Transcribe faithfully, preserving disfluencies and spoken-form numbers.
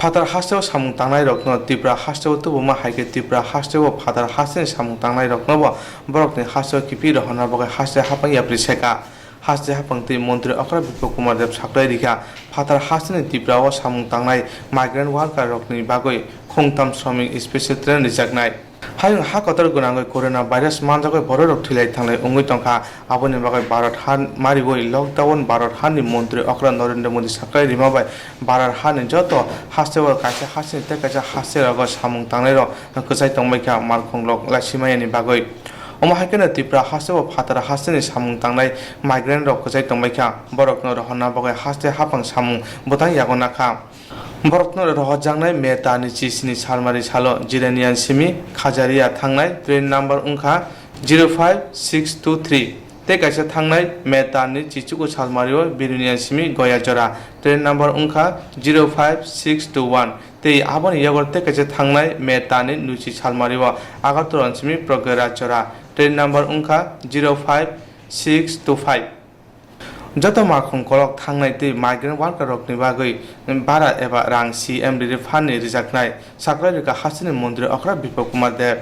Phatar hasteo samung tangnairokno Tripura hasteo tubuma hai khe Tripura hasteo phatar hasteni samung tangnairoknobo borokni hasteo kiphilwi rohorna bagwi haste haphang yapri seka. Haste haphang twi Montri Okra Biplab Kumar Deb saklai rikha, phatar hasteni Tripura o samung tangnai migrant worker rokni bagwi khungtam shramik special train rijaknai. Hayung ha kotor gwnangwi corona virus manjagwi bororok thwilai thanglai wngwi tongkha. Aboni bagwi Bharat ha mariwi lockdown Bharat hani Montri Okra Narendra Modi saklai rima bai Bharat hani joto hasteo kaisa hasteni tei kaisa hasterogo samung tangnairok kwchai tongbaikha malkhungrok laisimani bagwi. Omo hai kheno Tripura hasteo phatar hasteni samung tangnai migrant rok kwchai tongbaikha, borokno rohorna bagwi haste haphang samung bwtang yago nakha. Borokno rohorjaknai May talni chisini salmari salo Jiranian simi Khajaria thangnai train number wngkha zero five six two three tei kaisa thangnai May talni chichuku salmario Birunian simi Goya jora train number wngkha zero five six two one tei aboni yago tei kaisa thangnai May talni nuichi salmario Agartala simi Pragya jora train number wngkha zero five six two five. Joto malkhung kolok thangnai tei migrant worker rokni bagwi bara eba rang C M relief fund ni rijaknai, saklai rikha hasteni Montri Okra Biplab Kumar Deb.